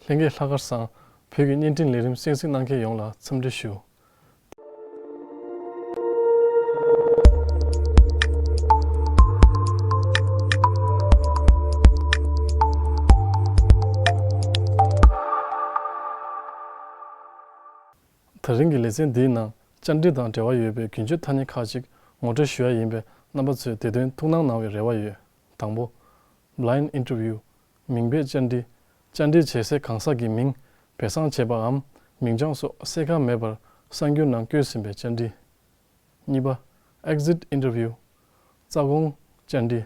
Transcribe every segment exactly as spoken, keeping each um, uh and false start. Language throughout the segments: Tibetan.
ལྷན་རྒྱས་ལྷག་དཀར་བཟང་། བོད་ཀྱི་བརྙན་འཕྲིན་ལས་རིམ་གསན་གཟིགས་གནང་མཁན་ཡོངས་ལ་འཚམས་འདྲི་ཞུ། དེ་རིང་གི་ལེ་ཚན་འདིའི་ནང་བཅར་འདྲི་དང་འབྲེལ་བ་ཡོད་པའི་རྒྱུན་སྤྱོད་ཐ་སྙད་ཁག་ཅིག་ངོ་སྤྲོད་ཞུ་ཡ་ཡིན་པས། རྣམ་པ་ཚོས་དེ་དོན་ཐུགས་སྣང་གནང་བའི་རེ་བ་ཡོད། དང་པོ། Blind Interview། མིང་འབོད་བཅར་འདྲི། བཅར་འདྲི་བྱེད་སའི་གང་ཟག་གི་མིང་སྦས་གསང་བྱས་པའམ་མིང་བྱང་སོགས་གསལ་ཁ་མེད་པར་གསར་འགྱུར་ནང་བཀོད་ཟིན་པའི་བཅར་འདྲི། གཉིས་པ། Exit Interview། རྩ་དགོངས་བཅར་འདྲི།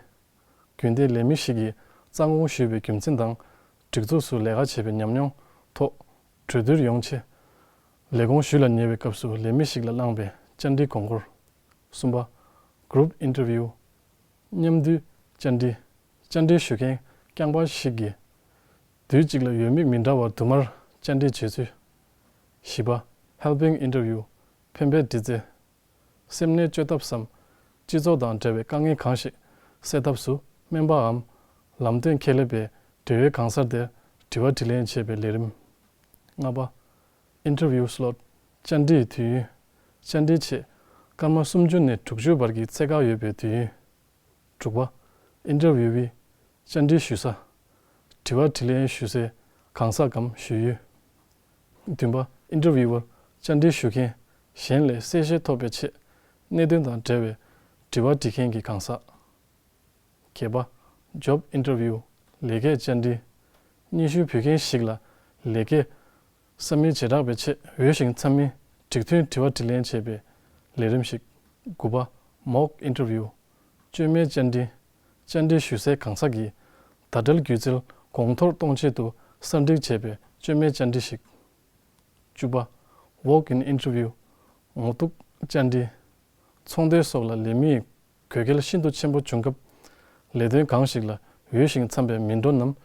རྒྱུན་ལྡན་ལས་མི་ཞིག་གིས་རྩ་དགོངས་ཞུས་པའི་རྒྱུ་མཚན་དང་། སྒྲིག་འཛུགས་སུ་ལས་ཀ་བྱེད་པའི་ཉམས་མྱོང་ཐོག་གྲོས་བསྡུར་ཡོང་ཆེད། ལས་ཁུངས་ཞུ་ལ་ཉེ་བའི་སྐབས་སུ་ལས་མི་ཞིག་ལ་བསླངས་པའི་བཅར་འདྲི་དགོངས་སྐོར། གསུམ་པ། Group Interview། མཉམ་འདུས་བཅར་འདྲི། བཅར་འདྲི་ཞུ་མཁན་རྐྱང་པ་ཞིག་གིས་དུས་གཅིག་ལ་ཡོད་མེད་མི་འདྲ་བར་དུ་མར་བཅར་འདྲི་བྱེད་ཚུལ། བཞི་པ། Helping Interview། ཕན་པའི་དྲི་རྩད། སེམས་ནད་བཅོས་ཐབས་སམ། སྤྱི་ཚོགས་དང་འབྲེལ་བའི་དཀའ་ངལ་གང་ཞིག་སེལ་ཐབས་སུ་སྨན་པའམ་ལམ་སྟོན་ཁྱད་ལས་པའི་འབྲེལ་ཡོད་གང་སར་དེར་དྲི་བ་དྲིས་ལན་བྱེད་པའི་ལས་རིམ། ལྔ་པ། Interview Slot། བཅར་འདྲིའི་དུས་ཡུན། བཅར་འདྲིའི་ཆེད་སྐར་མ་སུམ་ཅུ་ནས་དྲུག་ཅུ་བར་གྱི་ཚད་བཀག་ཡོད་པའི་དུས་ཡུན། དྲུག་པ། Interviewee། བཅར་འདྲི་ཞུ་ས། དྲི་བ་དྲིས་ལན་ཞུ་སའི་གང་ཟག་གམ་ཞུ་ཡུལ། བདུན་པ། Interviewer། བཅར་འདྲི་ཞུ་མཁན་གཞན་ལས་གསལ་བཤད་ཐོབ་པའི་ཆེད་གནད་དོན་དང་འབྲེལ་བའི་དྲི་བ་འདྲི་མཁན་གྱི་གང་ཟག། བརྒྱད་པ། Job Interview། ལས་ཀའི་བཅར་འདྲི། སྙན་ཞུ་ཕུལ་མཁན་ཞིག་ལ་ལས་ཀའི་ས་མིང་བྱེ་བྲག་པའི་ཆེད་འོས་ཤིང་འཚམ་མིན་འགྲིག་མཐུན་དྲི་བ་དྲིས་ལན་བྱེད་པའི་ལས་རིམ་ཞིག། དགུ་པ། Mock Interview། བཅོས་མའི་བཅར་འདྲི། བཅར་འདྲི་ཞུ་སའི་གང་ཟག་གིས་ད་ལྟའི་སྒྱུ་རྩལ་གོང་མཐོར་གཏོང་ཆེད་དུ་གསར་སྒྲིག་བྱས་པའི་བཅོས་མའི་བཅར་འདྲི་ཞིག། བཅུ་པ། Walk-in Interview། ངོ་གཏུག་བཅར་འདྲི། ཚོང་སྡེ་སོགས་ལ་ལས་མིའི་དགོས་གལ་ཤིན་ཏུ་ཆེན་པོ་བྱུང་སྐབས། ལས་དོན་གང་ཞིག་ལ་འོས་ཤིང་འཚམ་པའི་མི་འགྲོ་རྣམས་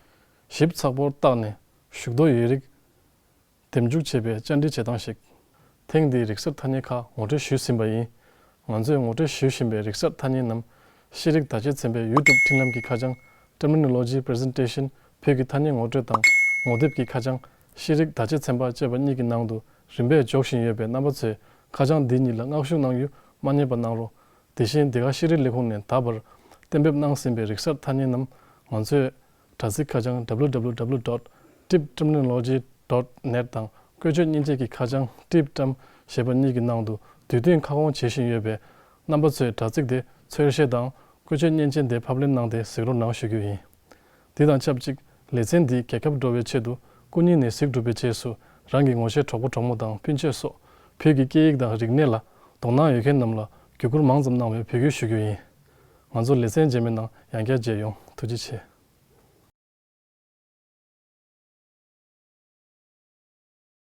ཞིབ་ཚགས་པོར་བརྟག་ནས་ཞུགས་འདོད་ཡོད་རིགས་འདེམས་འཇུག་བྱེད་པའི་བཅར་འདྲི་བྱེད་སྟངས་ཤིག། ཐེངས་འདིའི་རིག་གསར་ཐ་སྙད་ཁག་ངོ་སྤྲོད་ཞུས་ཟིན་པ་ཡིན། ང་ཚོས་ངོ་སྤྲོད་ཞུ་བཞིན་པའི་རིག་གསར་ཐ་སྙད་རྣམས་ཤེས་རིག་བརྡ་ཆད་ཚན་པའི་YouTube འཕྲིན་ལམ་གྱི་ཁ་བྱང་Terminology Presentation བོད་ཀྱི་ཐ་སྙད་ངོ་སྤྲོད་དང་ངོ་དེབ་ཀྱི་ཁ་བྱང་ཤེས་རིག་བརྡ་ཆད་ཚན་པ་བཅས་པ་གཉིས་ཀྱི་ནང་དུ་རིམ་པས་འཇོག་བཞིན་ཡོད་པས། རྣམ་པ་ཚོས་ཁ་བྱང་འདི་གཉིས་ལ་མངགས་ཞུ་གནང་རྒྱུ་མ་བསྙེལ་བ་གནང་རོགས། དེ་བཞིན་འདི་ག་ཤེས་རིག་ལས་ཁུངས་ནས་ད་བར་གཏན་འབེབས་གནང་ཟིན་པའི་རིག་གསར་ཐ་སྙད་རྣམས་ང་ཚོའི་དྲ་ཚིགས་ཁ་བྱང་www dot tibterminology dot net དང་བཀོལ་སྤྱོད་མཉེན་ཆས་ཀྱི་ཁ་བྱང་TibTerm ཞེས་པ་གཉིས་ཀྱི་ནང་དུ་དུས་བསྟུན་ཁ་སྐོང་བྱེད་བཞིན་ཡོད་པས། རྣམ་པ་ཚོས་དྲ་ཚིགས་དེ་འཚོལ་བཤེར་དང་བཀོལ་སྤྱོད་མཉེན་ཆས་དེ་ཕབ་ལེན་གནང་སྟེ་གཟིགས་རོགས་གནང་ཞུ་རྒྱུ་ཡིན། དེ་དང་ཆབས་ཅིག་ལེ་ཚན་འདིའི་རྒྱལ་ཁྱབ་འགྲོ་བའི་ཆེད་དུ་སྐུ་ཉིད་ནས་གཟིགས་གྲུབ་པའི་རྗེས་སུ་རང་གི་ངོ་ཤེས་གྲོགས་པོ་གྲོགས་མོ་དང་སྤུན་མཆེད་སོགས་བོད་ཀྱི་སྐད་ཡིག་དང་རིག་གནས་ལ་དོ་སྣང་ཡོད་མཁན་རྣམས་ལ་བརྒྱུད་བསྐུར་མང་ཙམ་གནང་བའི་འབོད་སྐུལ་ཞུ་རྒྱུ་ཡིན། ང་ཚོ་ལེ་ཚན་རྗེས་མའི་ནང་ཡང་བསྐྱར་མཇལ་ཡོང་། ཐུགས་རྗེ་ཆེ།